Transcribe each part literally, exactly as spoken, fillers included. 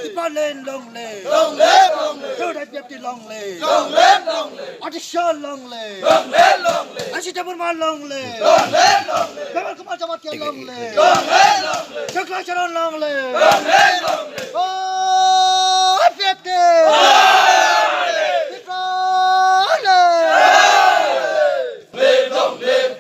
Tipraland long live. Long live, long live. Jodai Bapti long live. Long live, long live. Atisha long live. Long live, long live. Asita Burma long live. Long live, long live. Bimal Kumar Jamatia long live. Long live, long live. Chakla Charan long live. Long live, long live. Oh, Bapti. Long live. Tipraland. Long live, long live.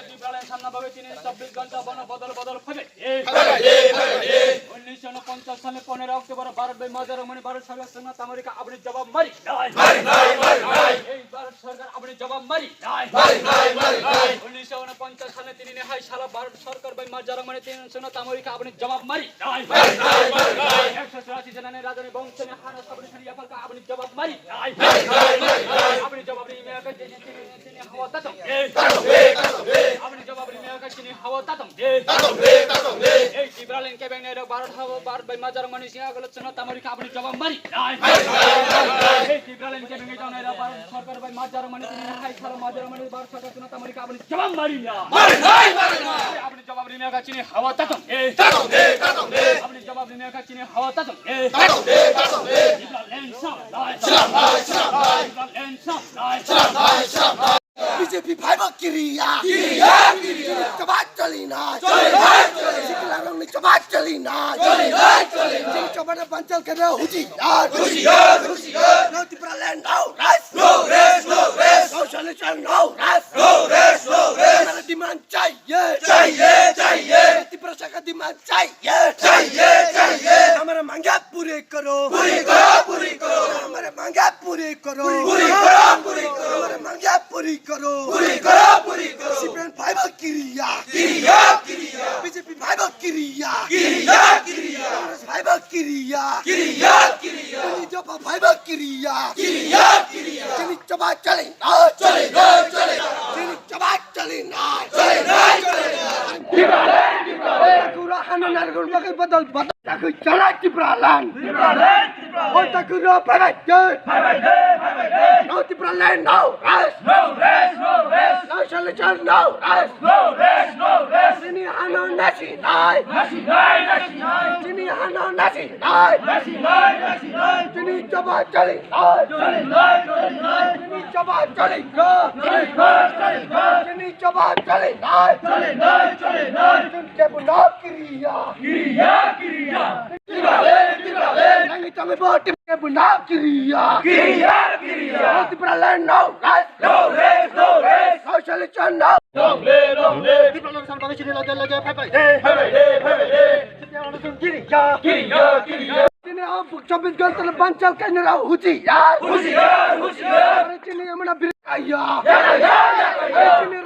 Tipraland samna bagwi tini chobbish ghonta bono bodol bodol phaibai. Phaibai de, phaibai de. উনিশশো ঊনপঞ্চাশ সালে পনেরো অক্টোবর ভারত ভাই মাজার মানে ভারত সরকার সঙ্গে আমেরিকা আপনি জবাব মারি নাই। মারি নাই, মারি নাই। এই ভারত সরকার আপনি জবাব মারি নাই। মারি নাই, মারি নাই। উনিশশো ঊনপঞ্চাশ সালে তিনি নেহাই সালা ভারত সরকার ভাই মাজার মানে তিন সঙ্গে আমেরিকা আপনি জবাব মারি নাই। মারি নাই, মারি নাই। একশো চুরাশি জনের রাজধানী বংশ নিয়ে হানা সাবরি সারি আপালকা আপনি জবাব মারি নাই। মারি নাই, মারি নাই। আপনি জবাব নিয়ে মেয়াকে যে তিনি Chini hawa tatong de. Tatong de, tatong de. Aboni jawab rimya ka chini hawa tatong de. Tatong de, tatong de. Ei Tipraland kebeng nai rok Bharat hawa Bharat bai majar mani sing agalo chwngno tamari ka aboni jawab mari. Nai. Nai, nai, nai, nai. Ei Tipraland kebeng nai rok Bharat sarkar bai majar mani tini hai salo majar mani Bharat sarkar chwngno tamari ka aboni jawab mari ya. Mari nai, mari nai. Aboni jawab rimya ka chini hawa tatong de. Tatong de, tatong de. Aboni jawab rimya ka chini hawa tatong de. Tatong de, tatong de. Tipraland sam nai. Sam nai, sam nai. Tipraland sam nai. Sam nai, sam nai. B J P phaiba kiriya. Kiriya, kiriya. Chini choba cholinai. Cholinai, cholinai. Sikla rongni choba cholinai. Cholinai, cholinai. Chini chobana banchal kena huchiyar. Huchiyar, huchiyar. No Tipraland, no rest. No rest, no rest. No solution, no rest. No rest, no rest. Hamara demand chahiye. Chahiye, chahiye. Tiprasa ka demand chahiye. Chahiye, chahiye. Hamara mangya pure karo. Puri karo, puri karo. Hamara mangya pure karo. Puri karo, puri karo. Hamara mangya puri karo. Puri karo, puri karo. C P M phaiba kiriya. Kiriya, kiriya. B J P phaiba kiriya. Kiriya, kiriya. Congress phaiba kiriya. Kiriya, kiriya. Chini choba phaiba kiriya. Kiriya, kiriya. Chini choba cholinai. Cholinai, cholinai. Chini choba cholinai. Cholinai, cholinai. Tipraland, Tipraland. Kura hano nargul bagai badal badal. Takui chalai Tipraland. Tipraland, Tipraland. Oi takui ro phaibai de. Phaibai de, phaibai de. No Tipraland, no rest. No rest, no rest. No solution, no rest. No rest, no rest. Chini hano nasinai. Nasinai, nasinai. Chini hano nasinai. Nasinai, nasinai. Chini choba cholinai. Cholinai, cholinai. Chini choba cholinai. Cholinai, cholinai. Chini choba cholinai. Cholinai, cholinai. Chini choba kiriya. Kiriya, kiriya. Tipraland, Tipraland. Nangi tangwi bo Tipraland bo na kiriya. Kiriya, kiriya. Tipraland no rest. No rest, no rest. No solution, no. Long live, long live. Tipraland san bagi sini lagi lagi phaibai de. Phaibai de, phaibai de. Tipraland san kiriya. Kiriya, kiriya. Chini o chobbish ghonta le banchal kainwi rao huchiyar. Huchiyar, huchiyar. Are chini amana bir-, aya. Ya, ya, ya, ya, ya. Chini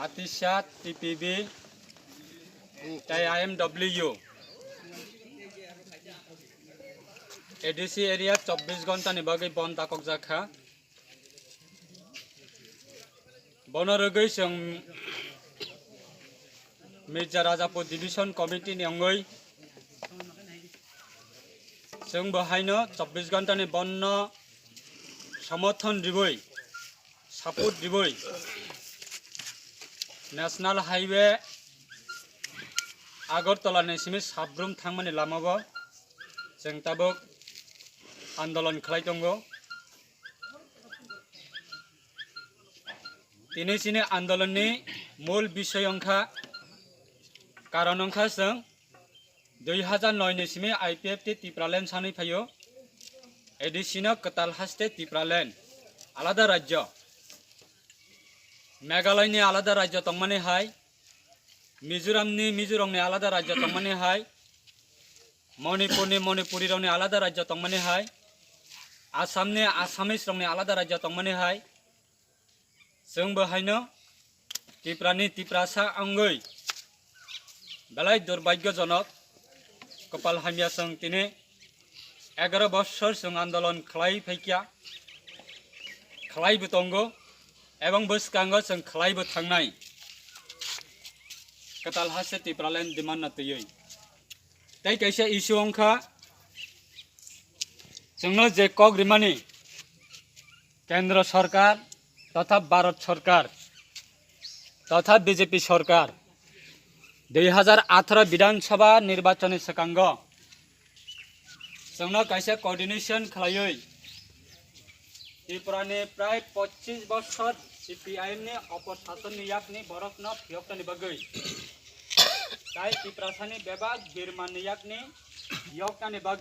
Atisha, T P B, tei I M W, A D C area chobbish ghonta ni bagwi bon dakok jakha. Bono rwgwi chwng Mirza Rajapur Division Committee ni wngwi chwng bo haino chobbish ghonta ni bonno somorthon rwwi, support rwwi National Highway Agartala ni simi Sabrum thangmani lamao chwng tabuk andolon khlai tongo. Tini chini andolonni mul bisoi wngkha, karon wngkha chwng dui hazar noi ni simi I P F T Tipraland sanwi phaio, A D C no kwtal haste Tipraland, alada rajyo. Meghalaya ni alada rajyo tongmani hai, Mizoram ni Mizo rokni alada rajyo tongmani hai, Manipur ni Manipuri rokni alada rajyo tongmani hai, Assam ni Assamese rokni alada rajyo tongmani hai, chwng bo haino Tipra ni Tiprasa wngwi belai durbhagyojonok, kopal hamya chwng tini egaro bosor chwng andolon khlai phaikya, khlai bo tongo, ebong bwskango chwng khlai bo thangnai, kwtal haste Tipraland demand no twiwi. Tei kaisa issue wngkha, chwngno je kok rimani Kendra Sarkar totha Bharat Sarkar totha B J P Sarkar dui hazar atharo Bidhan Sabha nirbachoni swkango Chwngno kaisa coordination khlaiwi Tripura ni prai pochis bosor C P I M ni oposasonni yakni borokno phiyoknani bagwi tai Tiprasani bebak birmanni yakni phiyoknani bagwi